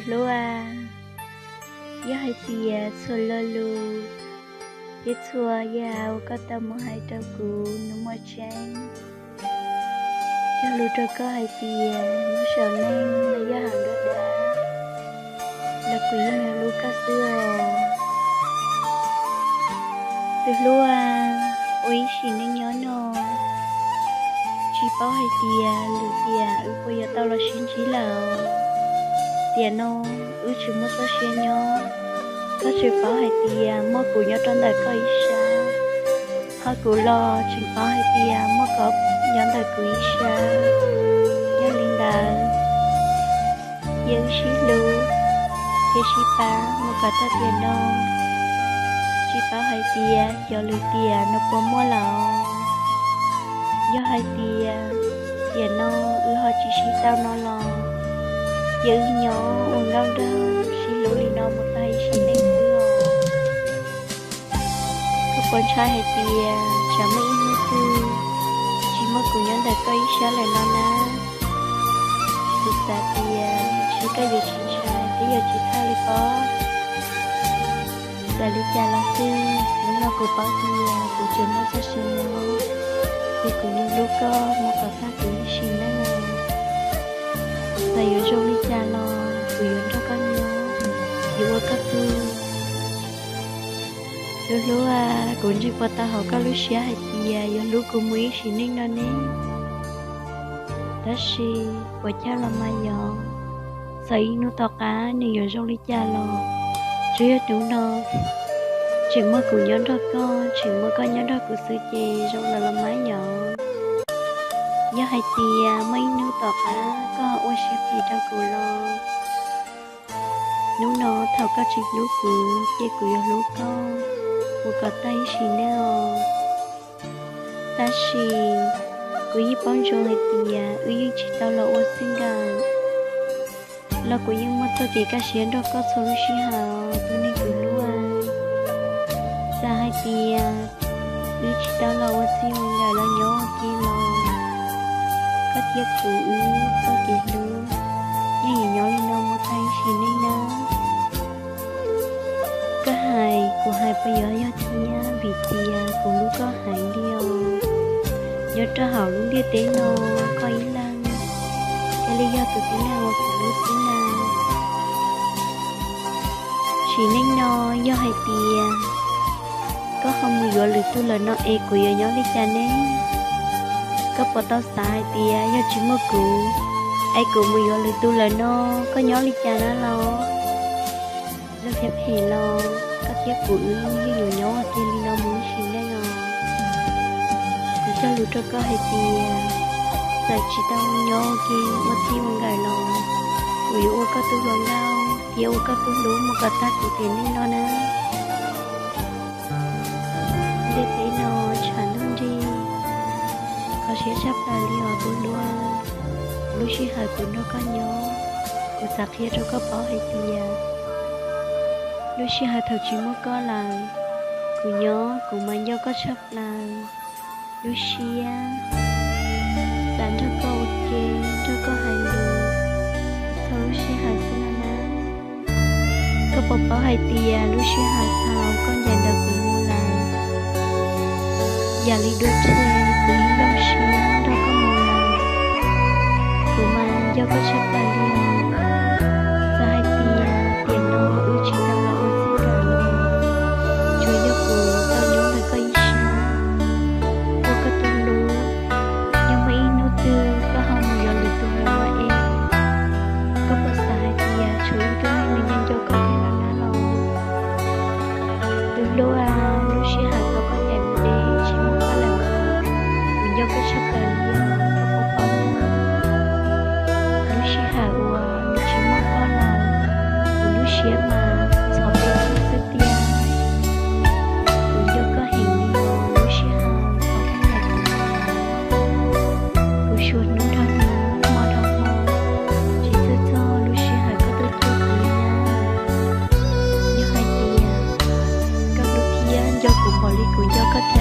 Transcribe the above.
Hlub a, yog hais tias txhua lo lus thiab txhua yam uas koj tau mus hais rau kuv hnub muaj tseeb, cog lus rau koj hais tias hnub saum neej los yog hauv nruab dab, los kuv yeej yuav hlub koj xwb os. Tus hlub a, ua ib sim neej nyob no tsis paub hais tias lwm tiam wb puas yuav tau los sib ntsib lawm. Tiam no wb tsis muaj txoj sia nyob, koj tseem paub hais tias muaj kuv nyob rau ntawm koj ib sab, ho kuv los tseem paub hais tias muaj koj nyob ntawm kuv ib sab. Yog li ntawd, cia wb sib hlub thiab sib pab mus kom tag tiam no, tsis paub hais tias xyov lwm tiam no puas muaj lawm. Yog hais tias tiam no wb ho tsis sib tau no los, cia wb nyob ua nkauj nraug sib hlub li no mus tag ib sim neej xwb os. Koj puas ntshai hais tias tsam muaj ib hnub twg tsis muaj kuv nyob ntawm koj ib sab lawm no na? Kuv xav tias ntshe koj yuav tsis ntshai thiab yuav tsis txhawj li pob. Txawm li cas los xij, hnub no kuv paub tias kuv tseem muaj txoj sia nyob, ces kuv yuav hlub koj mus kom tag kuv ib sim neej. Txawm yuav zoo li cas los kuv yuav nrog koj nyob, yuav ua koj tug. Tus hlub a, kuv ntseeg puas tau hauv koj lub siab hais tias yuav hlub kuv mus ib sim neej no ne? Tab sis puas chawj los mas yog, txawm ib hnub tom qab nws yuav zoo li cas los, tsuas yog hnub no tseem muaj kuv nyob nrog koj, tseem muaj koj nyob nrog kuv xwb ces zoo lawm los mas yog. Yog hais tias muaj ib hnub tom qab koj ho ua siab phem rau kuv los, hnub no thaum koj tsis hlub kuv ces kuv yuav hlub koj mus kom tag ib sim neej os. Tab sis kuv yeej paub ntsoov hais tias wb yeej tsis tau los ua txij nkawm, los kuv yeej muaj txoj kev kaj siab nrog koj txhua lub sij hawm, tus neeg kuv hlub a. Txawm hais tias wb tsis tau los ua txij ua nkawm los nyob ua ke los, koj thiab kuv wb txoj kev hlub yeej yuav nyob li no mus tag ib sim neej nawb. Koj hais kuv hais puas yuav yog thiab, vim tias kuv hlub koj heev li os. Nyob rau hauv lub ntiaj teb no, koj ib leeg thiaj li yog tus tib neeg uas kuv hlub xwb na. Sim neej no yog hais tias koj ho mus yuav lwm tus lawm no es kuv yuav nyob li cas ne? Koj puas tau xav hais tias yog tsis muaj kuv es kuv mus yuav lwm tus lawm no, koj nyob li cas na los? Zoo thiab phem los koj thiab kuv wb yeej yuav nyob ua ke li no mus ib sim neej os. Kuv cog lus rau koj hais tias txawm tsis tau nyob ua ke ua txij ua nkawm los, kuv yuav ua koj tus hluas nkauj thiab ua koj tus hlub mus kom tag kuv tiam neej no na. Ntiaj teb no tshav ntuj nrig, kho siab tshaj plaws li os tus hlub. Lub sij hawm kuv nrog koj nyob, kuv xav qhia rau koj paub hais tias lub sij hawm thaum tsis muaj koj lawm, kuv nyob kuv mas nco koj tshaj plaws. Lub siab xav nrog koj ua ke, nrog koj hais lus txhua lub sij hawm xwb no na. Koj puas paub hais tias lub sij hawm thaum koj ncaim ntawm kuv mus lawm, yam li dua rhe kuv yeej nplooj siab nrog koj mus lawm. Kuv mas nco koj tshaj plaws li os. Txawm hais tias tiam no wb tsis tau los ua txij nkawm los, tsuas yog kuv tau nyob ntawm koj ib sab, ua koj tus hlub. Yog muaj ib hnub twg koj ho mus yuav lwm tus lawm no es, koj puas xav hais tias tshuav ib tug neeg nws nco nco koj thiab no na los? Tus hlub a, lub sij hawm thaum koj ncaim mus deb tsis muaj koj lawm, kuv nco koj tshaj plaws li os, koj puas paub na? Lub sij hawm uas nws tsis muaj koj lawm, kuv lub siab mas ntxhov peb xwb tiag. Kuv nco koj heev li os, lub sij hawm thaum koj ncaim kuv mus, kuv suav hnub dhau hnub, hmo dhau hmo, tsis txhawj txog lub sij hawm koj tuaj cuag kuv li na. Yog hais tias koj hlub thiab nco kuv npaum li kuv nco koj thiab